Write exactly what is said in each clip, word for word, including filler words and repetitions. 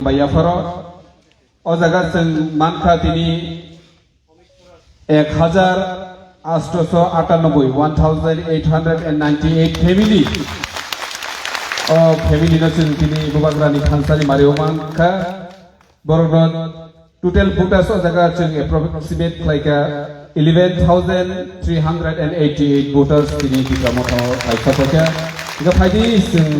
Bai yapharo. O jaga chwng mankha tini ek hazar atsho atanoboi, one thousand eight hundred and ninety-eight family. O family no chwng tini Bubagrani thansani mario mankha. Borokno total voters o jaga chwng approximate khlaikha eleven thousand three hundred and eighty-eight voters tini Tipra Motha kaisa phaikha. Hingkhe phaidi chwng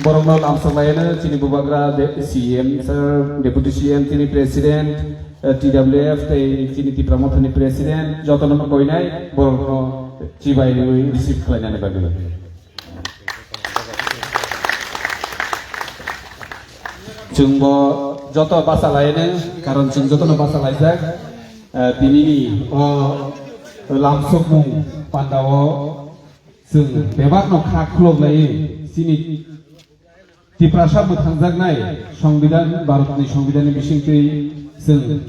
borokno lamsok laiano chini Bubagra de-, C M sir, Deputy C M, tini President, eh, T W F tei chini Tipra Mothani President jotono koinai borokno chibai rwi receive khlainani bagwi. Chwngbo joto basa laino, karon chwng jotono basa laijak. Eh, tinini o lamsokmung pandao chwng bebakno kha khulok lai chini Tiprasa mwthangjaknai Songbidan, Bharatni Songbidanni bisingtwi chwng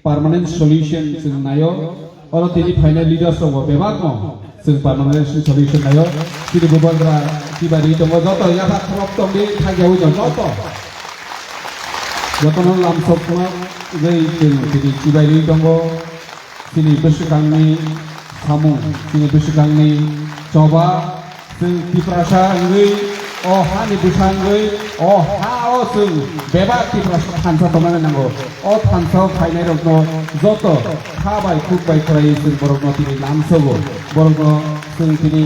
permanent solution chwng naio. Oro tini phainai leaders rokbo bebakno chwng permanent solution naio. Chini Bubagra chibai rwi tongo, joto yapha khorok tongdi thangyaui tongo joto. Jotono lamsokma wngwi chwng tini chibai rwi tongo. Chini bwswkangni samung, chini bwswkangni choba, chwng Tiprasa wngwi, o hani bwsa wngwi, o ha-o chwng bebak Tiprasa thansa tongna nango. O thansa-o phainairokno joto kha bai khuk bai khwlaiwi chwng borokno tini lamsogo. Borokno chwng tini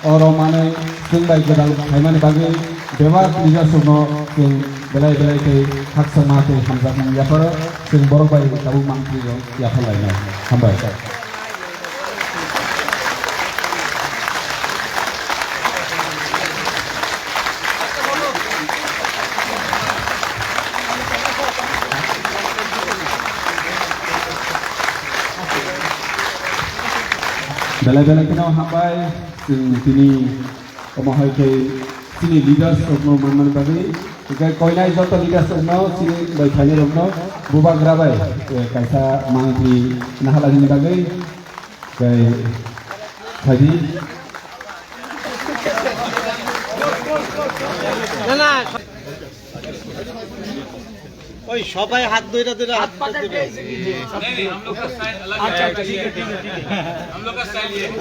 oro manwi chwng bai gwdal khaimani bagwi bebak leaders-rokno chwng belai belai khe khakchangma tei hamjakmani yapharo chwng borok bai tabuk mangpili rok yaphar lainai. Hambai. Belai belai kheno hambai chwng tini omo hai khe chini leaders rokno manmani bagwi, hingkhe koinai joto leaders rokno chini bai phainai rokno Bubagra bai, eh, kaisa mangpili nahalani bagwi, tei khaidi. ওই সবাই হাত ধরে ধরে হাত পাতবে। नहीं, नहीं, हम लोग का स्टाइल अलग है। अच्छा, अच्छा, ठीक है, ठीक है, ठीक है। हम लोग का स्टाइल ये है।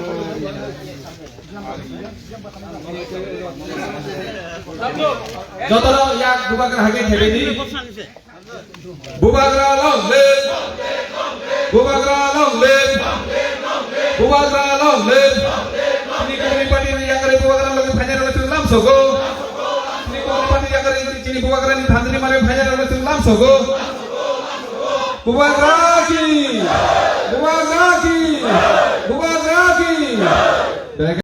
Jotono yak Bubagra hage thebedi. Bubagra long live. Bubagra long live. Bubagra long live. Chini kukuni party ni yakari Bubagra logi phainai rok chwng lamsogo. Chini kukuni party yakari chini Bubagra ni thansa ni mari phainai rok chwng lamsogo. Bubagra ki.